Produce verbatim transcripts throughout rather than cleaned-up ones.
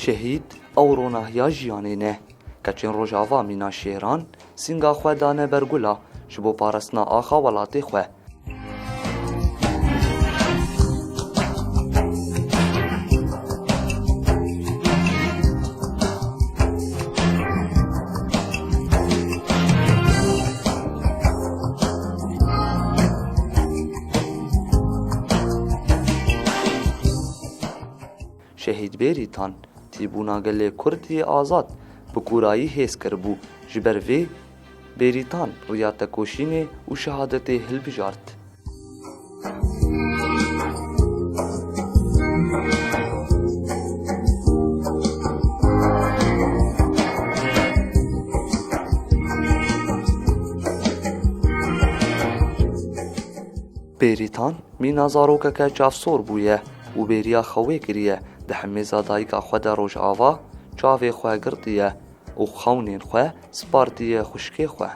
Şehîd ew ronahiya jiyanê ne. Keçên Rojava mîna şêran sînga xwe dane ber gula ji bo parastina axa welatê xwe. Şehîd Bêrîtan, tîbûna gelê Kurd yê azad bi kûrayî hêz kiribû. Ji ber vê Bêrîtan riya tekoşînê û şehadetê hilbijart. Bêrîtan mîna zarokeke çavsor bûye û bêriya xewê kiriye. Di hemêza dayika xwe de Rojava çavê xwe girtiye û xewnên xwe spartiye xwişkê xwe.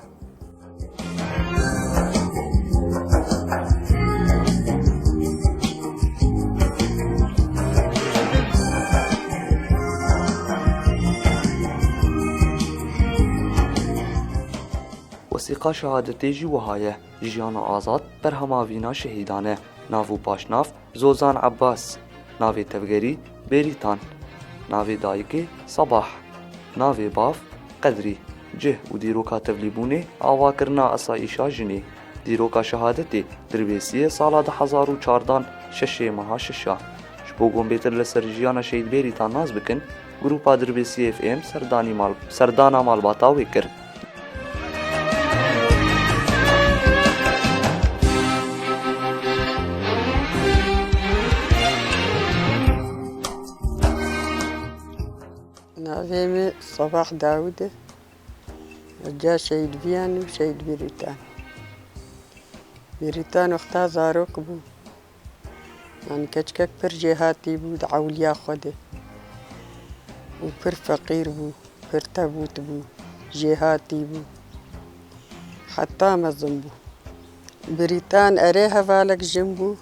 Wesîqa şehadetê jî wiha ye: Jiyana azad berhema vîna şehîdan e. Nav û paşnav: Zozan Ebbas. Navê tevgerî: Bêrîtan. Navê dayikê: Sabah. Navê bav: Qedrî. Cih û dîroka tevlîbûnê: avakirina asayîşa jinê. Dîroka şehadetê: Dirbêsiyê sala du hezar û çardan, şeşê meha şeşa. Ji bo ku hûn bêtir li ser jiyana Şehîd Bêrîtan nas bikin, grûpa Dirbêsiyê F M serdanî mal-, serdana malbata wê kir. Navê min Sabah Dawûd e. Ca Şehîd Viyan û Şehîd Bêrîtan. Bêrîtan wexta zarok bû. Yanî keçikek pir jêhatî bû di ewliya xwe de. Û pir feqîr bû, pir tevût bû, jêhatî bû. Heta mezin bû. Bêrîtan erê hevalek jin bû,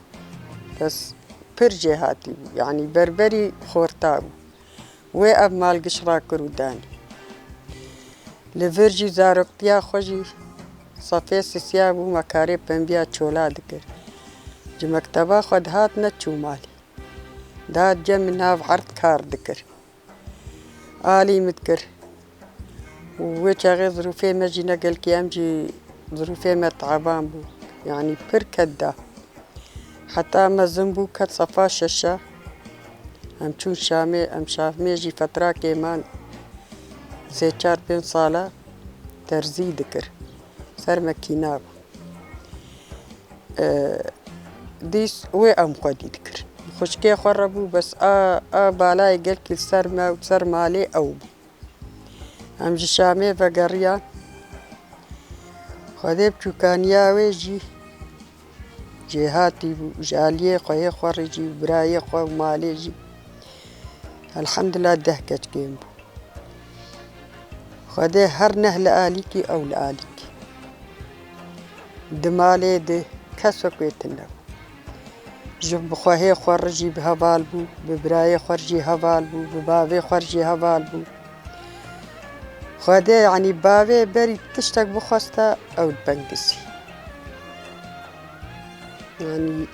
bes pir jêhatî bû. Yanî berberî xorta bû. Wê ev malgiş rakir û danî. Li vir jî zaroktiya xwe jî sefê sisiya bû, me karê pembiya çola dikir. Ji mekteba xwe dihat neçû malê. Dihat cem min nav erd kar dikir. Alî min dikir. Û wê çaxê zirûfê me jî ne gelkî, em jî zirûfê me taban bû. Yanî pir ket da. Heta mezin bû, ket sefa şeşa. Em çûn Şamê, em Şamê jî fetrakê man sê çar pênc sala terzî dikir. Ser mekîna bû. E, dîs wê em xwedî dikir. Xwişkê xwe re bû, bes a, a balayê gelkî li ser me û ser malê ew bû. Em ji Şamê vegeriyan. Xwedê biçûkaniya wê jî jêhatî bû. Ji aliyê xweyê xwe re jî, birayê xwe û malê jî. Elhamdulillah deh keçikên bû. Xwedê her neh li alîkî, ew li alîkî. Di malê de kes wek wê tune bû. Ji bi xwehê xwe re jî bi heval bû, bi birayê xwe re jî heval bû, bi bavê xwe re jî heval bû. Xwedê, yanî bavê berî tiştek bixwesta, ew dibengizî. Yanî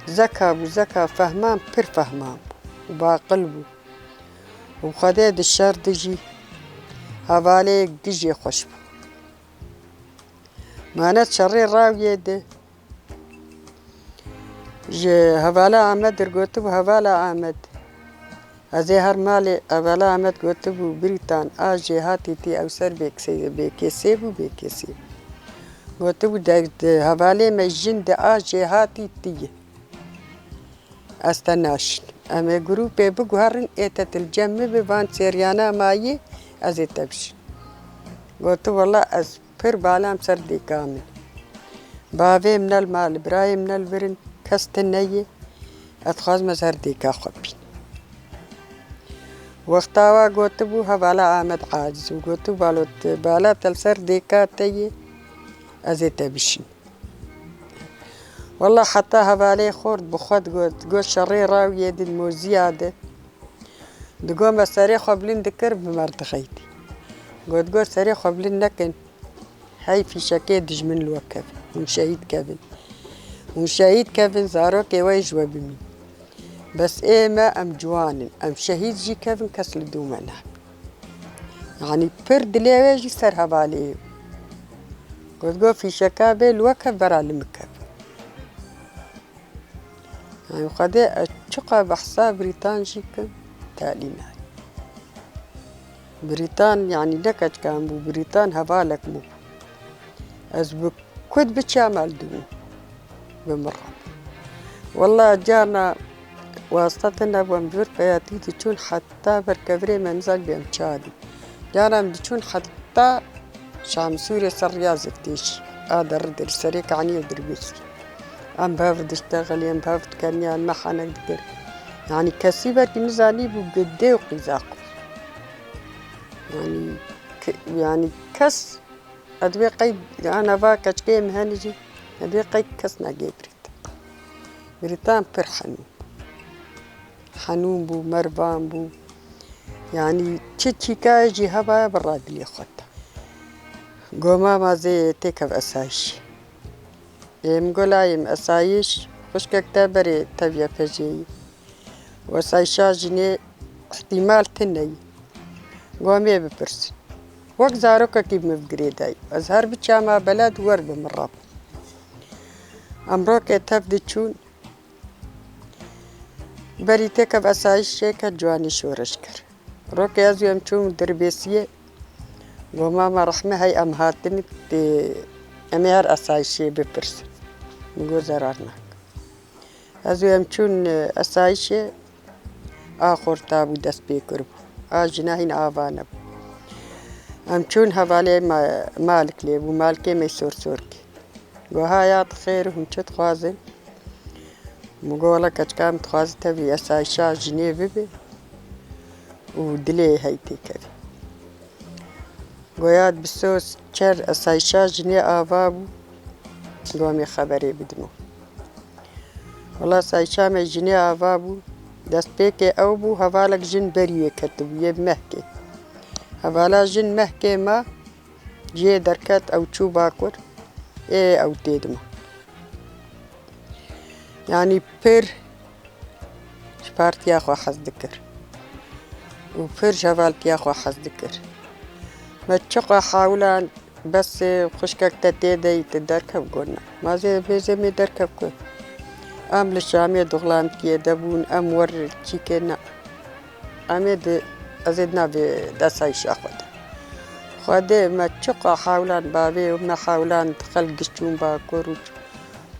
zeka bû, zeka, fehman, pir fehman bû û baqil bû. Û Xwedê di şer de jî hevalê gijê xweş bû. Mane şerê rawiyê de ji hevala Amed dir gotibû, hevala Amed. Ez ê her malê hevala Amed gotibû, Bêrîtan, a jêhatî tê ew ser bêkse-, bêkêsê bû, bêkêsê bû. Gotibû, de, de hevalê me jin de a jêhatî tê ye. Ez te naşin. Em ê grûpê biguherin, ê te til cem min bi van sêriyana mayî, ez ê te bişin. Gotu, wela ez pir balam ser dêka min. Bavê min el mal, birayê min el virin, kes tune ye. Ez dixwazim ez her dêka xwe bînim. Wexta wa gotibû, hevala Amed aciz û gotu, balo te, bala te li ser dêka te ye, ez ê te bişin. Wela heta hevalê xort bi xwe digot, got şerê rawiyê din moziya de. Digo me serê xwe bilind dikir, bi me re dixeytî. Got, got, serê xwe bilind nekin. Hey fîşekê dijmin li we kevin. Hûn şehîd kevin. Hûn şehîd kevin, zarokê we ji we bimîn. Bes ê me em ciwan in. Em şehîd jî kevin, kes li dû me nabin. Yanî pir dilê wê jî ser hevalê wê. Got, got, fîşeka bê li we kev, bera li min kev. Yanî Xwedê ez çiqa behsa Brîtan jî kim, talî nayê. Brîtan, yanî ne keçika min bû, Brîtan hevalek min bû. Ez bi ku de biçiyama li dû min, bi min re. Wela carna wasta tune bû, em ji vir peya tî diçûn heta ber kevirê me nizanî bê em çi dî. Carna em diçûn heta Şamsûrê ser riya Ziftêşî. A derri de li serê kaniyê dirbêsî. Em bi hev diştexilîn, em bi hev dikeniyan, me henek dikir. Yanî kesî belkî nizanîbû gidê û qîza qûr. Yanî ke-, yanî kes, ez dibê qey, ya nava keçikê min hene jî, ez dibê qey kes negê Brîtan. Brîtan pir henûn. Henûn bû, mervan bû. Yanî çi çîkayê jî hebaya bi radilê xwe te. Go mama zê têkev esayîşê. Ê min go layê min esayîş, xwişkek te berê teviye pejeyî. Û esayîşa jinê îhtîmal tune yî. Go em ê bipirsin. Wek zarokekî bi min bi girêdayî. Ez her biçama beled wer bi min re. Em rokê tev diçûn. Berî têkev esayîşê ke ciwanî şoreş kir. Rokê ez û em çûn dirbêsiyê. Go mama rehme hey em hatin, tê, em ê her esayîşê bipirsin. Min got zerar nake. Ez û em çûn, e, esayîşê, a xorta bû dest pê kiribû. A jina hîn ava nebû. Em çûn hevalê me, malik lê bû, malikê me sor sor kir. Go ha ya dixêr, hûn çi dixwazin? Min got, wela keçika min dixwaze tevî esayîşa jinê bibe û dilê hey têkeve. Go ya bi soz çer esayîşa jinê ava bû, go em ê xeberê bidin. Wela esayîşa me jinê ava bû, destpêkê ew bû, hevalek jin berî wê ketibû, yê mehkê. Hevala jin mehkê ma, Cihê derket, ew çû bakur, ê ew tê dima. Yanî pir ji partiya xwe hez dikir û pir ji hevaltiya xwe hez dikir. Me çiqa hewlan, bes xwişkek te tê de yî, tu derkev, got na. Ma zê bêzê me derkev ku em li Şamê duxlamtiyê de bûn, em wer çîkê ne. Em ê di, ez ê di navê desayîşa xwe de. Xwedê me çiqa hewlan bavê û me hewlan xelk giş çûn bakur û çû-,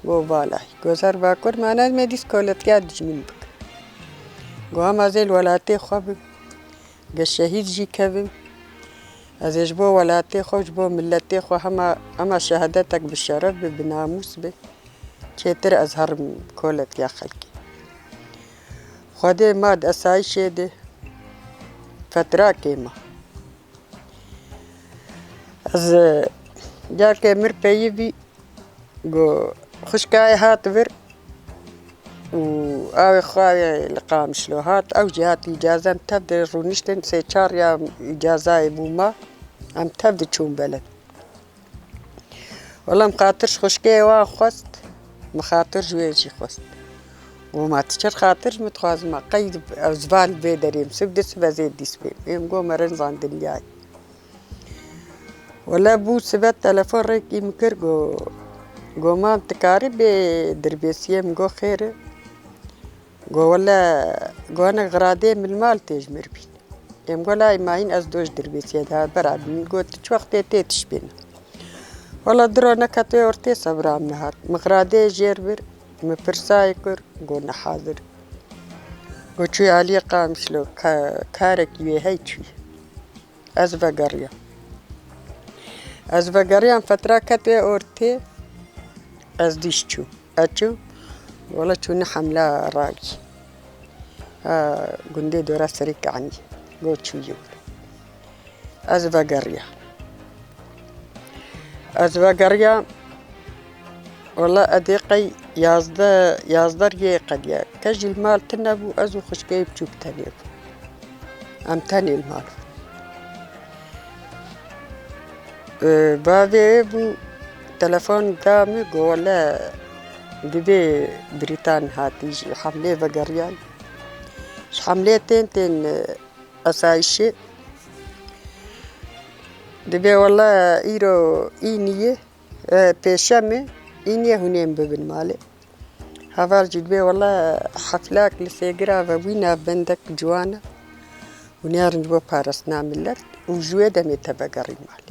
go valahî. Go ser bakur mane me dîs koletiya dijmin bik. Go hema zê li welatê xwe bim. Ge şehîd jî kevim. Ez ê ji bo welatê xwe, ji bo miletê xwe hema, hema şehadetek bi şeref bi, bi namûs bi. Çêtir ez herim koletiya xelkê. Xwedê ma di esayîşê de fetrakê ma. Ez, e, carkê mir peyivî go xwişkayê hat vir û awê xwe li Qamişlo hat. Ew jî hat îcaze, em tev de rûniştin, sê çar ya îcazayê bû ma. Em tev de çûn beled. Wela min xatir ji xwişkê wan xwest, min xatir ji wê jî xwest. Got, ma tu çi xatir ji min dixwazî, ma qey ez val vê derê min siv di siv ez ê dîs bêm. Ê min got, meriv zan dinyayê. Wela bû sibe telefon rêkî min kir, got, got, mam tu karî bê dirbêsiyê? Min got, xêr e. Got, wele, got, hinek xiradê min li mal tê ji mir bîn. Ê min got, layê ma hîn ez do ji dirbêsiyê de bera bî. Min got, tu çi wextê tê tiştbêne? Wela diro neket wê ortê sebra min nehat. Min xiradê jêr bir, min pirsayê kir, got, ne hazir. Got, çûyê aliyê Qamişlo, ka-, karekî wê hey çûyê. Ez vegeriyam. Ez vegeriyam, fetra ket wê ortê, ez dîş çûm. Ez çûm, wela çûne hemla ravî. Ha, gundê dora serê kanî. Got çûyê wir. Ez vegeriyam. Ez vegeriyam. Wela edê qey yazdeh, yazdeh riyê qediya. Kes jî li mal tune bû, ez û xwişkeyê biçûk tenê bû. Em tenê li mal bûn. Bavê bû telefon da min, got, wele divê Brîtan hatî ji hemlê vegeriyay. Ji hemlê tên, tên, e, esayîşê. Divê wele îro îniyê, e, pêşemê, îniyê hûn ên bibin malê. Heval jî dibê wele heflak li Sêgira ve bûy, navbendek ciwan e. Hûn ê herin ji bo parastina milet û ji wê demê te vegerîn malê.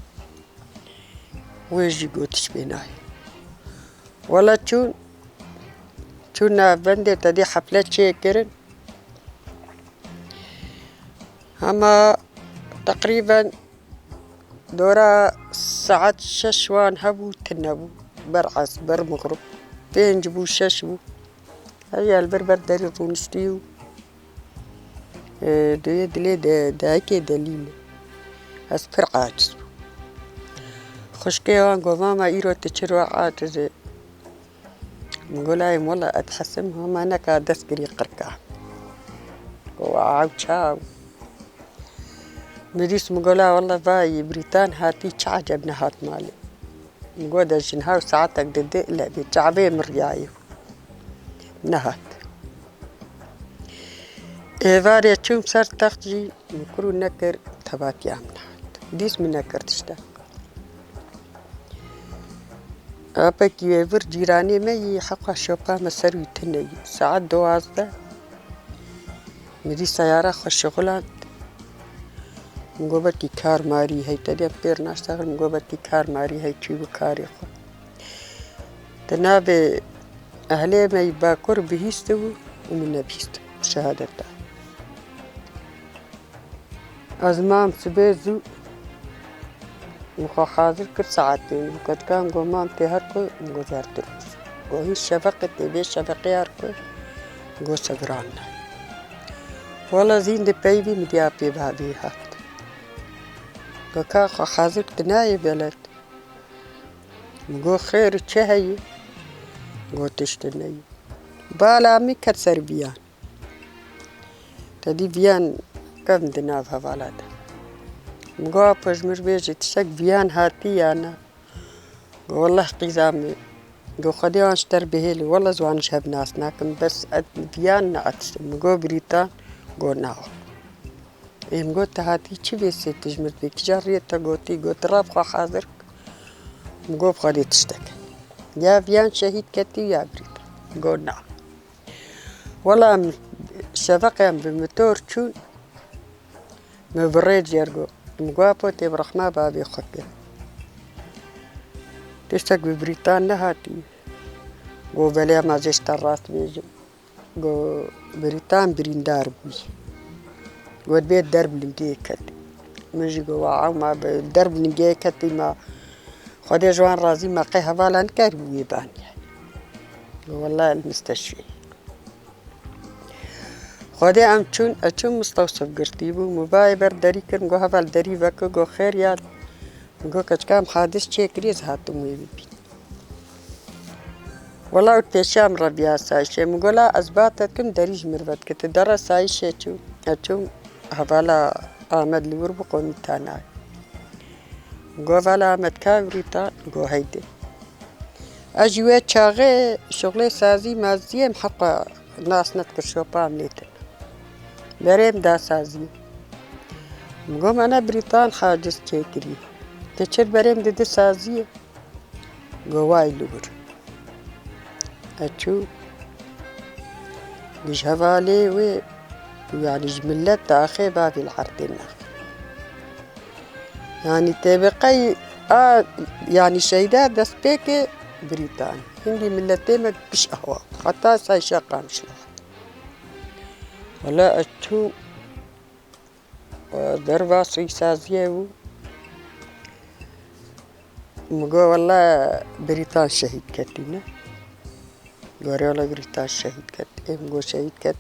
Wê jî gotiş pê nayê. Wele çûn, çûn navbendê te dê hefle çêkirin. Hema teqrîben dora saet şeş wan hebû, tune bû. Ber esr, ber mixrib. Pênc bû, şeş bû. Her ya li ber ber derî rûniştî û, e, duyê dilê de, dayikê delî min. Ez pir aciz bû. Xwişkê wan got, mama, îro tu çiro aciz î? Min got, layê min, wela ez hesim, hema neka dest kirî qirka. Got, wa ew çaw. Min dîs, min got, la wele vayî Brîtan hatî, çi eceb nehat malê. Min got, de jin hew saetek dide, le bê çavê min riyayê. Nehat. Êvarê çûm ser text jî, min kur û nekir, tevatiya min nehat. Dîs min nekir tiştek. Apekî wê vir cîranê me yî heqa şopa me ser wî tune yî. Saet duwazdeh min dî seyara xwe şixulant. Min got, belkî kar marî hey, te dê pêr naştexil, min got, belkî kar marî hey, çû bi karê xwe. Di navê ehlê me yî Bakur bihîstibû û min nebihîstibû. Şehadet da. Ez mam sibê zû, min xwe hazir kir saetê. Min ketikan got, mam tê her ku, min got, zertir bû. Got, hîn şeveqê tê, bê şeveqê her ku, min got, se giran ne. Wela zîn di peyvî min diya pê bavê hat. Got, ka xwe hazir kir, tu nayê beled? Min got, xêr, çi heye? Got, tişt neyê. Bala min ket ser viyan. Te dî viyan kevn di nav hevala de. Min got, apo ji min re bêje, tiştek viyan hatî ya na? Got, weleh qîza min. Got, Xwedê wan ji te re bihêle, weleh ez wan ji hev nas nakim, bes ez viyan ne, ez tiştek. Min got, Brîtan? Got, na. Ê, min got, tu hatî çi vê sê, tu ji min re bê, kîja riyê te gotî? Got, rav xwe hazir ke. Min got, bi Xwedê tiştek e. Ya viyan şehîd ketî ya Brîtan. Got, na. Wela em şeveqê em bi motor çûn, min bi rê cêr got. Min got, apo tê bi rehma bavê xwe kir. Tiştek bi Brîtan nehatî. Got, belê, em ez ê ji te rast bêjim. Got, Brîtan birîndar bûyî. Got, bê derb lingê ketî. Min jî got, wa ew ma bi derb lingê ketî ma Xwedê ji wan razî, me qey hevala nikarîbû wê banî. Got, wela el misteşfê. Xwedê em çûn, ez çûm mistewsif girtî bû. Min bayê ber derî kir, min got, heval derî veke, got, xêr ya. Min got, keçika em hadis çêkirî, ez hatim wê bibînim. Wela û pêşiya min re viya sayîşê. Min got, la ez ba te dikim, derî ji min re vedike. Tu dera sayîşê çû. Ez çûm, hevala Amed li wir bû, qomî tanay. Min got, hevala Amed, ka Brîtan? Got, heyde. Ez ji wê çaxê şixulê sazî maziyê, min heqa nas nedikir, şopa min lê tune. Berê min da saziyê. Min got, me ne Brîtan haciz çêkirî. Tu çi berê min didi saziyê? Got, way li wir. Ez çûm. Ji hevalê wê, yanî ji milet daxê bavê li erdê naxê. Yanî tê bi qey a, yanî şehîda destpêkê Brîtanî. Hindî miletê me giş ewa. Heta say şeqan şilahat. Wela ez çûm, e, derva sîsaziyê bû. Min got, wela Brîtan şehîd ketîne. Gorê wela Brîtan şehîd ket. Ê, min got, şehîd ket.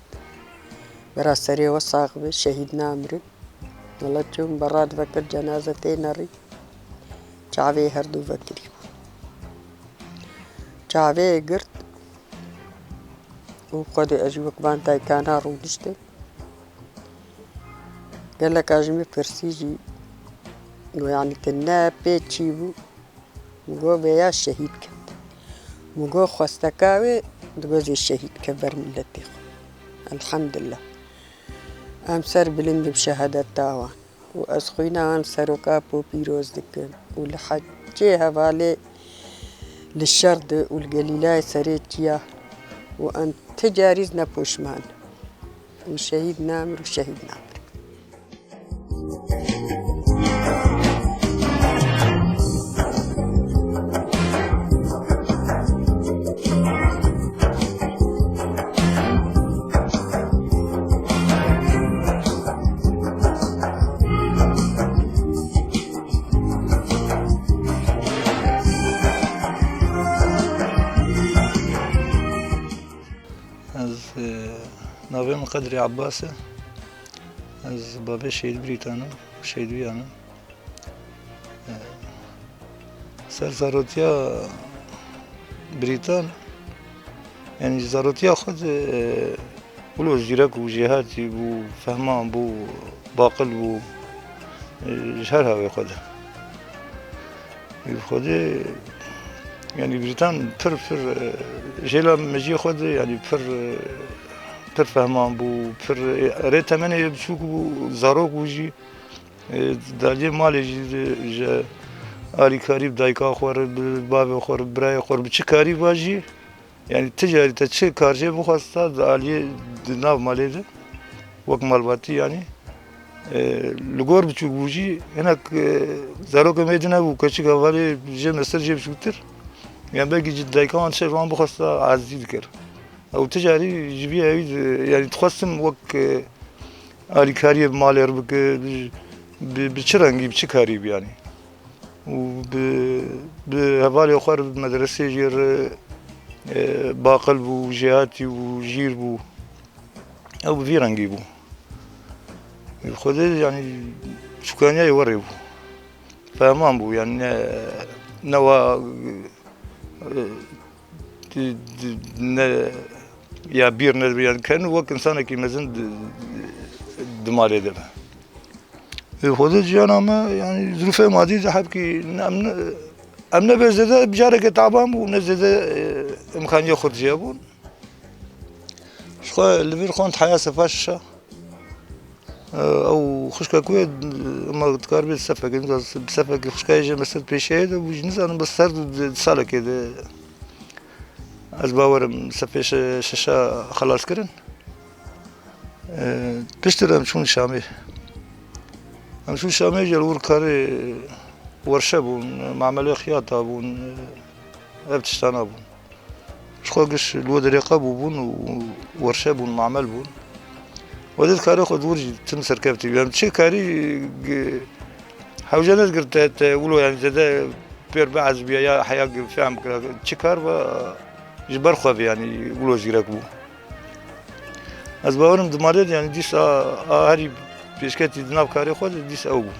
Bera serê we sax be, şehîd namirin. Wela çûm, berad vekir, cenaze tê nerî. Çavê her du vekirî bû. Çavê girt û Xwedê ez jî wek van daykana rûniştim. Geleka ji min pirsî jî, got, "Yanî tu ne pê çî bû?" Min got, "Vêya şehîd ket." Min got, "Xwesteka wê di gozê şehîd ke ber miletê xwe." Elhamdulillah. Em ser bilind bi şehadeta wan. Û ez xwîna wan seroka po pîroz dikim. Û li hecê hevalê li şer di û li Gelîlayê serê çiya. Û em ti carî ne poşman. Û şehîd namir û şehîd namir. Ez, e, navê min Qedrî Ebbas e. Ez bavê Şehîd Brîtan im, Şehîd Viyan im. E, ser zarotiya Brîtan, yanî zarotiya xwe de, e, wilo zîrek û jêhatî bû, fehman bû, baqil bû, e, ji her havê xwe de. Xwedê, yanî Brîtan pir, pir, e, jêla mejiyê xwe de, yanî pir, e, pir fehman bû, pir, e, erê temenê biçûk bû, zarok bû jî, e, di aliyê malê jî de, ji alîkarî bi dayika xwe re, bi bavê xwe re, bi birayê xwe re, bi çi karî ba jî, yanî ti carî te çi kar jê bixwesta di aliyê, di nav malê de, wek malbatî yanî, e, li gor biçûk bû jî, hinek, e, zarokê me din hebû, keçik hevalê jê mestir jê biçûktir. Yan belkî ji dayika wan şer wan bixwesta ezî dikir. Ew ti carî ji vî hevî di, yanî dixwestim wek, e, alîkariyê bi malê re bike, bi, bi, bi çi rengî, bi çi karî bi yanî. Û bi, bi hevalê xwe re, bi medresê jê re, e, baqil bû, jêhatî bû, jîr bû. Ew bi vî rengî bû. Xwedê, yanî, çûkaniyayê werê bû. Fehman bû, yanî ne, ne wa, e, di, di, ne, ya bîr ne, yanî, ken wek insanekî mezin di, di malê de be. Xwedê ciyana me, yanî, zirûfê madî de hebkî, em ne, em ne bê zêde, bi careke taban bû, ne zêde, e, imkaniyê xwe dijiya bûn. Ji xwe li vir xwend heya sefa şişa. Ew xwişka ku ye, ema dikar bê sefekê, bi sefekê xwişka ye jê mesel pêşiyayê de bû, ji nizanim bes ser di, di salekê de ez bawerim sefê şe-, şeşa xelas kirin. E, piştir em çûn Şamê. Em çûn Şamê, ji li wir karê werşe bûn, mamelê xiyata bûn, ev tiştana bûn. Ji xwe giş li wê derê qebû bûn û werşe bûn, mamel bûn. Wê dê karê xwe di wir jî tim serkevtî bû. Em çi karî, g-, hewce nedigir te, te wilo, yanî zêde pêr biezbiya ya heya fehm kira. Çi kar be, ji ber xwe ve, yanî wilo zîrek bû. Ez bawerim di malê de, yanî dîsa a herî pêşketî di nav karê xwe de dîsa ew bû.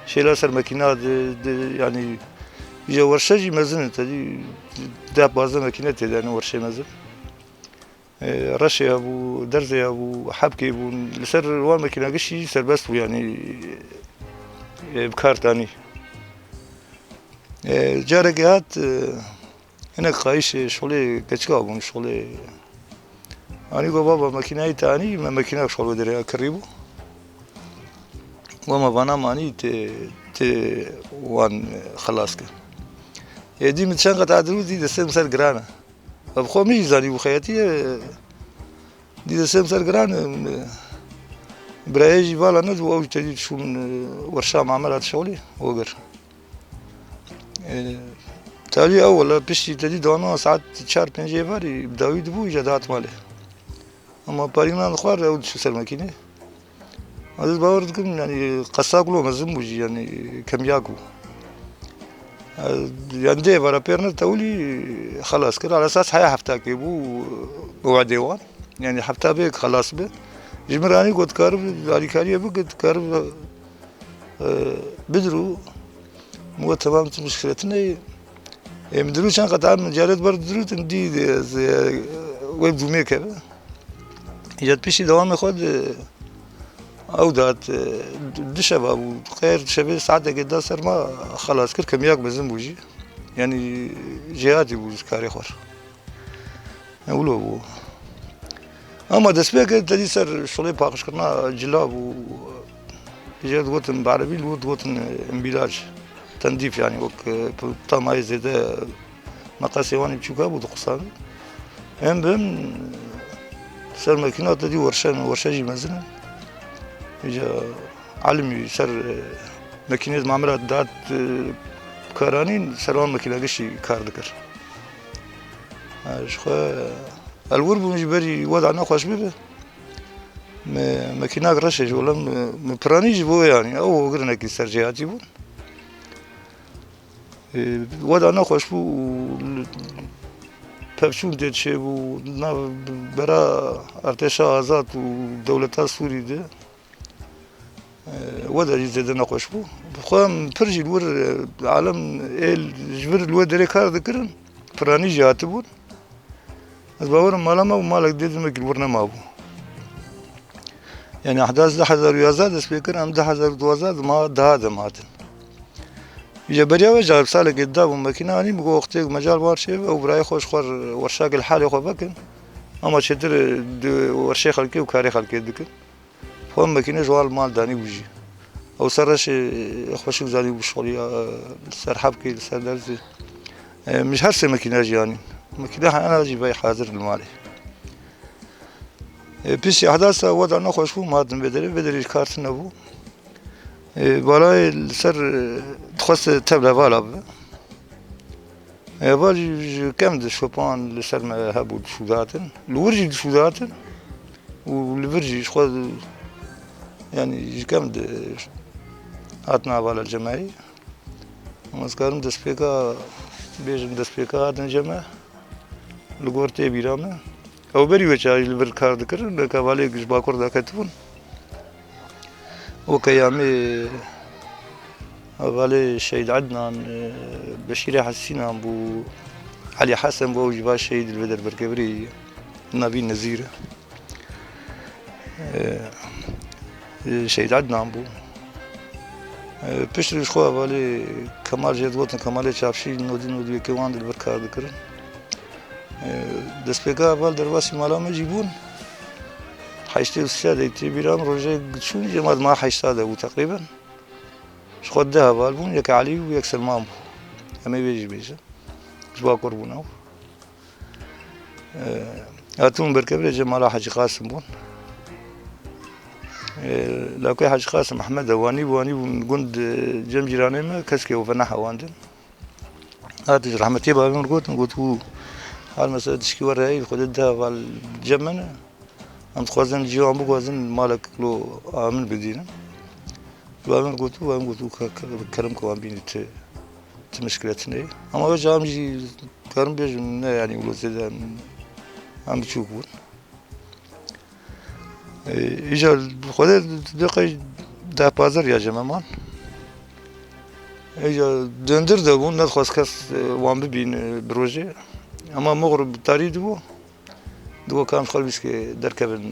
Şêla ser mekîna di, di, yanî, ji werşe jî mezin in, tedî deh pazdeh mekîne tê de ne werşê mezin. E, reşê hebû, derzê hebû, hebkê bûn. Li ser wan mekîna gişî serbest bû, yanî, e, bi kar tanî. E, carekê hat, e, hinek qayîşê şolê keçika bûn, şolê. Anî got, "Baba, mekînayê te anî?" Me mekîna şol wê derê kirî bû. Got, "Me vana me anî, tê, tê wan xelas kir." Êdî min çend qet adirû dî destê min ser giran e. Bi xwe min jî zanî bû xeyetî ye. Dî destê min ser giran e. Birayê jî vala nedibû, ew jî tedî çûn, e, werşa mamela dişolî, we gir. E, talî ew wele piştî tedî dana saet çar pêncê varî bi dawî dibû, îca dihat malê. Ama parî nan dixwar ew diçû ser mekînê. Ez bawer dikim, yanî qesa gulo mezin bû jî, yanî kemiyak bû. E, yanî dê vara pêrine tewlî xelas kir. Ala esas heya heftakê bû, bi wedê wan. Yanî hefta bê xelas bi. Ji min re anî got, dikaribe alîkariyê bike, dikaribe, e, bidirû. Min got, "Temam, tu muşkile tune ye." Ê, min dirû çend qet, min caret ber dirûtin dî, e, wê bûmê keve. Îca piştî dewamê xwe di, Ew dat, e, du şeva bû. Xêr şevê saetekê da ser me xelas kir, kemiyak mezin bû jî. Yanî jêhatî bû ji karê xwe re. E, wilo bû. Ama destpêkê te dî ser şolê paqijkirina cila bû. Jê digotin bi erebî, li wir digotin, e, îmbîlac. Tendîf, yanî wek, e, tamayê zêde meqasê wan ê biçûka bû, diqusandin. Em bin ser mekîna te dî werşe, werşe jî mezin in. Îca elimî ser, e, mekînê mamira dat, e, karanîn, ser wan mekîna giştî kar dikir. E, ji xwe el wir bûn, ji berî we da nexweş bibe. Me, mekînak reşê ji wele min, min piranî ji bo wê, yanî ew hogirnekî ser jêhatî bûn. E, we da nexweş bû û li, pevçûn tê çêbû nav bera artêşa azad û dewleta Sûrî de. E, we da jî zêde nexweş bû. Bi xwe em pir jî li wir, e, alem ê ji vir li wê derê kar dikirin. Piranî jî hatibûn. Ez bawerim mala me bû, malek dê dimekî li wir nemabû. Yanî ehdas du hezar û yazdeh dest pê kir, em du hezar û duwazdeh di ma daha dem hatin. Îja beriya wê jî salekê dabû mekîna anî, min got wextê mecal war çêbe û birayê xwe ji xwe re werşakê li halê xwe vekin. Ama çêtir di werşê xelkê û karê xelkê dikin. Xwe mekîne ji wan li mal danî bû jî. Ew ser reşê xweşik zanî bû şixulî, e, li ser hebkê, li ser derzê. E, min ji her sê mekîne jî anîn. Mekîne heyana jî vey hazir li malê. E, piştî ehdasa we da nexweş bû, min hatin vê derê, vê derê jî kar tune bû. E, balayê li ser, e, dixwest tevle vala bibe. Heval jî ji kem di şopan li ser me hebû dişûdatin. Li wir jî dişûdatin. Û li vir jî ji xwe, yanî ji kem di hatin hevala cemeyî. Ama ez karim destpêka, bêjim destpêka hatin ceme. Li gor tê bîra me. Ew berî wê çaxê jî li vir kar dikirin, lê hevalê ji Bakur de ketibûn. Weke yamê hevalê Şehîd Ednan, e, Beşîrê Hesînan bû, Elî Hesen bû, ew jî va şehîd li vê der berkevirî Navî Nezîr e. E, e, Şehîd Ednan bû. E, piştre ji xwe hevalê Kemal jê digotin, Kemalê Çavşî, nodî nodî yekê wan di li vir kar dikirin. E, destpêka heval derbasî mala me jî bûn. Heştê û sê de tê bîra min, rojek çûn, cema di ma heşta de bû teqrîben. Ji xwe deh heval bûn, yek Elî bû, yek Selman bû. Em ê vê jî bêjin. Ji Bakur bûn ew. E, hatibûn berkevirê cem mala Hecî Qasim bûn. E, Lawkê Hecî Qasim Ehmed e, wanî bû, wanî bûn gund, e, cem cîranê me, keskê ew ve nehewandin. Hate ji rehmetiyê bavê min gotin, gotibû, hal mesela tişkî we reyî, Xwedê deh heval cem me ne. Em dixwazin cî wan biguhazin, malek lo a min bidînin. Bavê min gotibû, bavê min gotibû, ke, ke, kerem ke wan bînî ti, ti mişkile tune ye. Ama wê ca em jî karim bêjim, ne yanî wilo zêde em, em biçûk bûn. E, îcar Xwedê deqey deh pazdeh ya cem me man. Îcar dendir de bûn, nedixwest kes, e, wan bibîne, e, bi rojê. Ema moxr bi tarî dibû. Digo kam ji xwe bîskê derkevin,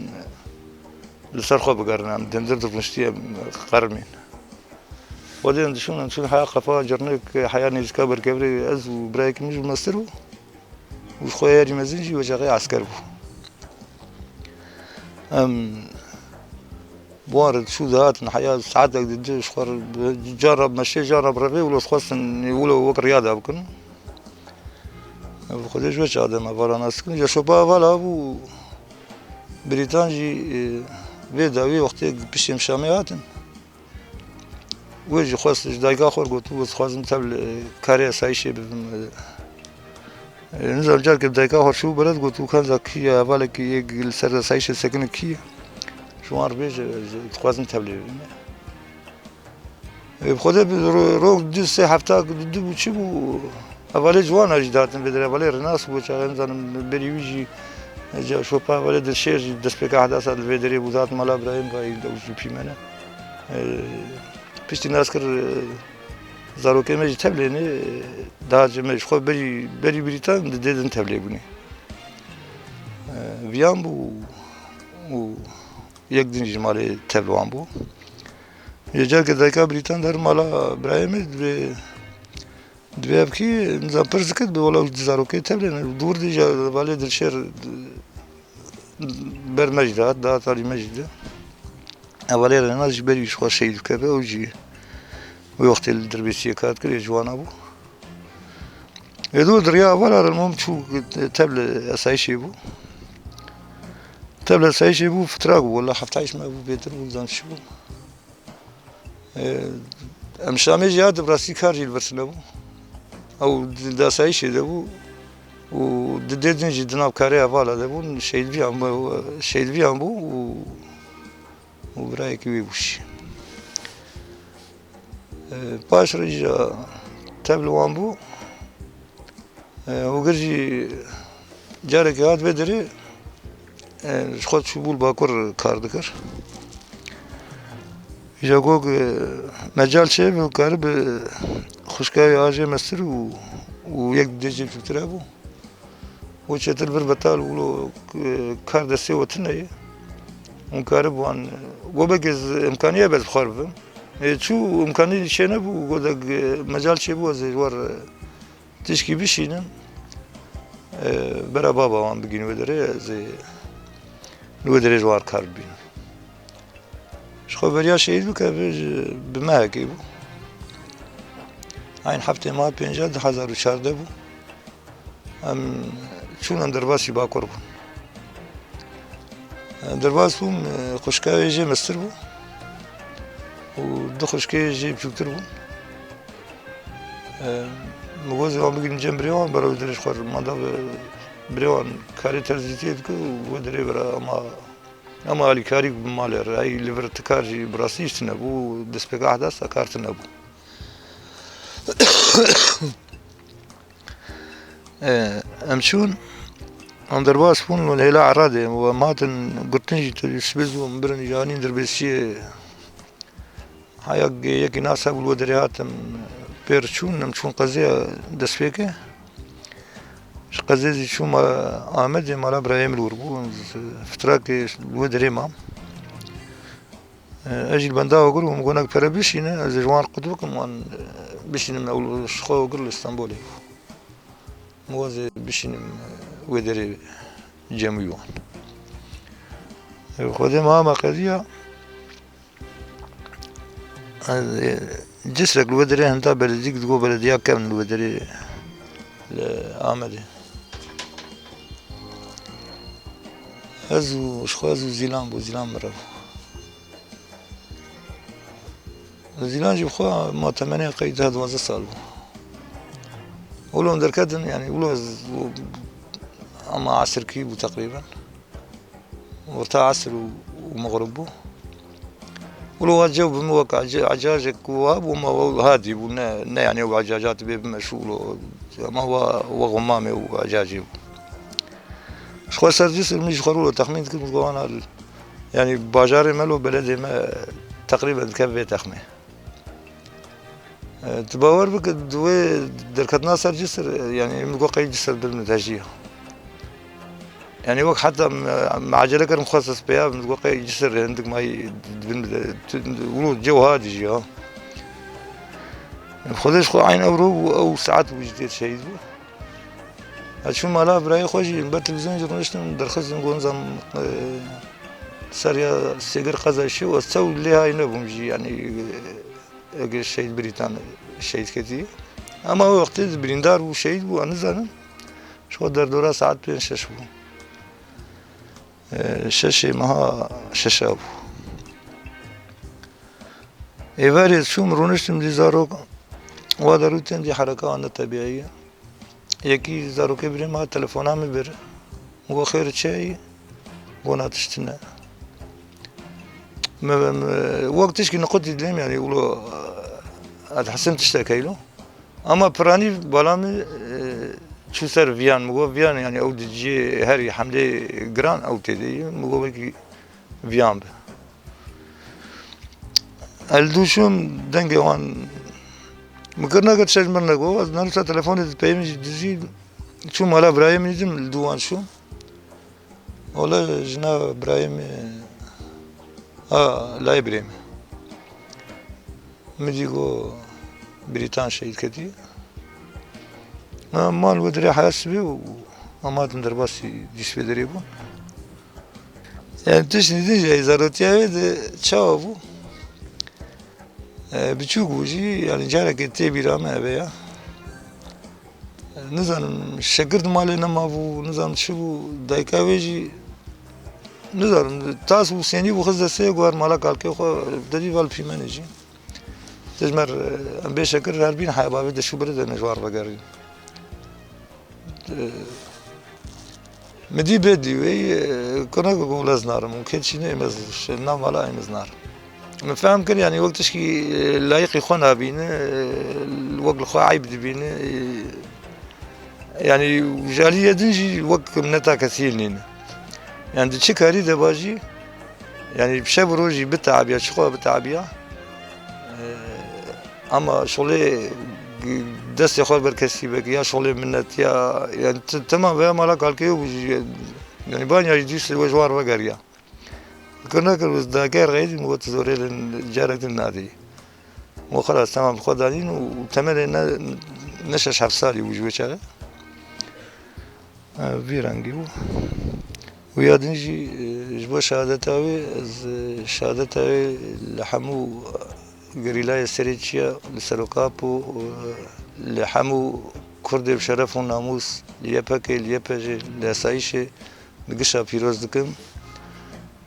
e, li ser xwe bigerin, em dendir dirûniştî em qerimîn. Xwedê em diçûn, em çûn heya qefa cirnik, heya nêzîka berkevirê ez û birayekî min jî mestir bû. Û ji xwe herî mezin jî wê çaxê esker bû. Em bi wan re diçû dihatin, heya saetek di di ji xwe re, cara bi meşê, cara bi revê, wilo dixwestin, wilo wek riya de bikin. Ev Xwedê ji wê çaxê me hevala nas dikin. Îcar şopa hevala bû, Brîtan jî, e, vê dawî wextê piştê min Şamê hatin. Wê jî xwest ji dayika xwe re gotibû, ez dixwazim tev li karê esayîşê bibim. E, nizam careke bi dayika xwe re çû bere, gotibû, kenza kî ye, hevalekî yek li ser esayîşê sekine kî ye? Ji wan re bêje, ez dixwazim tev lê bibim. E, bi Xwedê bi ro-, rok du sê hefta du bû çi bû? Hevalê ciwana jî dihatin vê derê, hevalê Renas bû, çaxê nizanim berî wî jî, e, ca-, şopa hevalê Dilşêr jî destpêka ehdasa li vê derê bû, dihat mala birayê min, vayî ew jî pî me ne. E, piştî nas kir, e, zarokê me jî tevlê ne, e, dihat cem me, ji xwe berî, berî Brîtan di dê din tevlê bûnê. E, viyan bû û Yek din jî malê tevli wan bû. Yê careke dayika Brîtan der mala birayê min divê, divê ev kî nizam pirs dikir, bi wela di zarokê tevlê ne. Di wir de jî hevalê Dilşêr ber me jî de hat, dihat alî me jî de. Hevalê Rênas ji berî ji xwe şehîd bikeve, ew jî wê wextê li Dirbêsiyê kar dikir, ê ciwana bû. Ê dû diriya hevala re mom çû tevli esayîşê bû. Tevli esayîşê bû, fitrak bû, wela heftayîş me bû, bêtir bû, zan çi bû. Ê, em Şamê jî hatin, bi rastî kar jî li vir tune bû. Ew di, di asayîşê de bû û di dê din jî di nav karê hevala de bûn, şehîdviyan bû, şehîdviyan bû û, û birayekî wî bû jî. Ê, paş re jî tev li wan bû. Û gir jî carekê hat vê derê, e, ji xwe çûbû li Bakur kar dikir. Îja got, e, mecal çêbû, karibe xwişka wê a jê mestir û, û yek dê jê biçûktir hebû. Û çêtir vir betal û, e, kar destê we tune ye. Hûn karibû wan, e, got belkî ez imkanî hebe ez bi xwe re bibim. Ê, çû imkanî çê nebû, got, e, mecal çêbû ez ê ji we re, e, Tişkî bişînin, e, bera baba wan bigihîn wê derê, ez ê li wê derê ji wan kar bibînim. Ji xwe beriya şehîd bike, bi, bi mehekê bû. Eyn heftê meha pênca du hezar û çardeh bû. Em çûn em derbasî Bakur bûn. Derbas bûm, xwişka wê jê mestir bû û du xwişkê jê biçûktir bûn. Min got, ez ê wan bigihînim cem birê wan, bera wê derê ji xwe re manda bi birê wan karê terzîtiyê dike û wê derê bera ema, ema alîkarî bi malê re, ey li vir ti kar jî bi rastî jî tune bû, destpêka ehdasa kar tune bû. E, em çûn, em derbas bûn li hêla Eradê û em hatin girtin jî, tu sibê zû em birin, janîn Dirbêsiyê. Heya yekî nas hebû li wê derê hatim pêr çûn, em çûn qezêya destpêkê. Ji qezê zî çûm Amedê, mala birayê min li wir bû, fitrakê li wê derê mam. Ez jî li benda Ogir bûm, got, nek pere bişîne, ez ê ji wan re qut bikim, wan, e, bişînim, ew ji xwe Ogir li Stenbolê bû. Min got, ez ê bişînim, e, wê derê cem wî wan. E, Xwedê me ama qediya, ez, e, cisrek li wê derê henda belediyek digot, belediya kevn li wê derê li Amedê. Ez û, ji xwe ez û Zîlan bû, Zîlan min re bû. Zîlan jî bi xwe ma temenê qey deh duwazdeh sal bû. Wilo em derketin, yanî wilo ez, ama esirkî bû teqrîben. Orta esir û, û mixrib bû. Wilo wa cew bi min wek ece-, ecajek ku wa bû, ma wa hadî bû, ne, ne yanî ew ecaja tu bê bimeşû wilo, ama wa, wa xumamê û ecajê bû. Ji xwe ser Cisir min ji xwe re wilo texmîn dikir, min got, wana, yanî bajarê me lo beledê me teqrîben dikeve vê texmê. E, tu bawer bike, di wê derketina ser Cisir, e, yanî min got qey Cisir bil min tejiya. Yanî wek heta me, me ecele kir, min xwest ez pêya, min got qey Cisir hindik mayî dibin bide, tu, wilo cew hadî jî ya. Xwedê ji xwe eyn ew ro bû, ew saet bû jî tê şehîd bû. Ez çûm mala birayê xwe jî, li ber televîzyon jî rûniştim, derxistim, got, nizam, e, ser ya sêgir qeza şew, ez tew lê hay nebûm jî, yanî, e, eke şehîd Brîtan şehîd ketî. Ama o wextê birîndar bû, şehîd bû, ez nizanim. Ji xwe derdora saet pênc şeş bû. E, şeşê meha şeşa bû. Êvarê çûm, rûniştim dî zarok, wa derû tên dî hereka wan ne tebîayî ye. Yekî zarokê birê me hat telefona min bir. Min got, "Xêr çi ye?" Got, "Na tişt tune." Me, me, wek tişkî niqutî dilê min, yanî wilo, ez dihesim tiştek heylo. Ama piranî bala min, e, çû ser viyan. Min got, "Viyan, yanî ew di cihê herî hemlê giran ew tê de ye." Min got, "Wekî viyan be." Ez li dû çûm, dengê wan min kir, neket şeş mir nego. Ez nerûsa telefonê di peyê min jî dizî çûm mala birayê min dîtim, li dû wan çûm. Wele jina birayê min Ha, layê birê min. Min dî got Brîtan şehîd ketî. Ha, mal we dirê heya sibê û em hatin derbasî dîsvê derê bûn. Yani tiştî din jî zarotiya wê de çawa bû? E, biçûk bû jî, yani carekê tê bîra me eve ya. E, nizanim, şekir di malê nema bû, nizanim çi bû, dayika wê jî, nizanim, tas bû, sênî bû, xist destê, guhar mala kalkê xwe, dedî val pîmenê jî. Tijmer, e, em bê şekir her bîn haya bavê de şû bire de ne ji wan vegerîn. Min dî bê dî wê, e, kurnek û lez narim û kê çîne êmez, nav mala êmez narim. Min fehm kir, yani wek tişkî, e, layiqî xwe nabîne, e, wek li xwe eyb dibîne, e, yani ji aliyê din jî wek mineta kesî nîne. Yani di çi karî de ba jî, yani bi şev û rojî biteabiya, çi xwe biteabiya, e, ama şolê destê xwe ber kesî veke, ya şolê minnet, ya, yani t-, tema veya mala kalkê û jî, yani ban ya jî dîs wê ji wan vegeriya. Kir nekir, wis dake reyî, min got, "Zorê li carek din nadî." Û xelas, temam, xwe danîn û temelê ne, ne şeş heft salî bû ji wê çaxê. E, vî rengî bû. Û ya din jî, e, ji bo şehadeta wê, ez, e, şehadeta wê li hemû gerîlayê serê çiya, li Serokap û, e, li hemû Kurdê bi şeref û namûs, li Y P G, li Y P G, li esayîşê, li gişa pîroz dikim.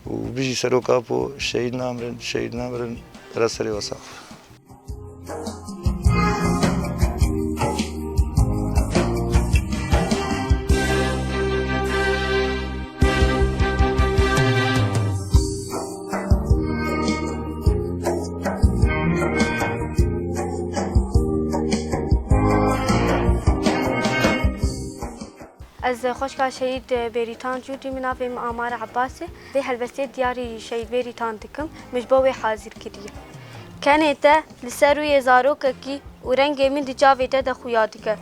Û bijî Serok Apo, şehîd namirin, şehîd namirin, ra serê we sax. Ez xweşka şehîd Bêrîtan Cûdî, min navê min Amar Ebas e. Vê helbestê diyarî şehîd Bêrîtan dikim, min ji bo wê hazir kiriye. Kenê te li ser rûyê zarokekî û rengê min di çavê te de xuya dike.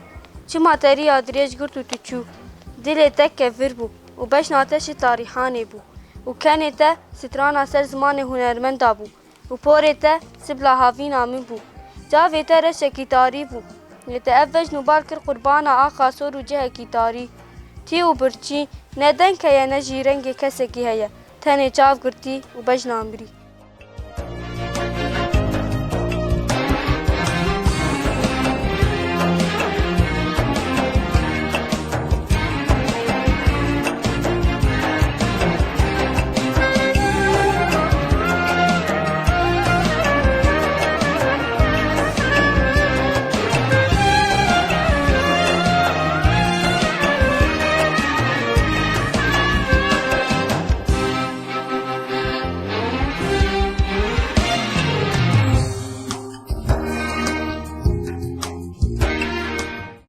Çima te riya dirêj girt û tu çû? Dilê te kevir bû û bejna te ji tarîhanê bû û kenê te strana ser zimanê hunermenda bû. Û porê te sibla havîna min bû. Çavê te reşekî tarî bû. Lê te ev bejn û bal kir qurbana axa sor û cihekî tarî. Tî û birçî, ne deng heye ne jî rengê kesekî heye. Tenê çav girtî û bejna mirî.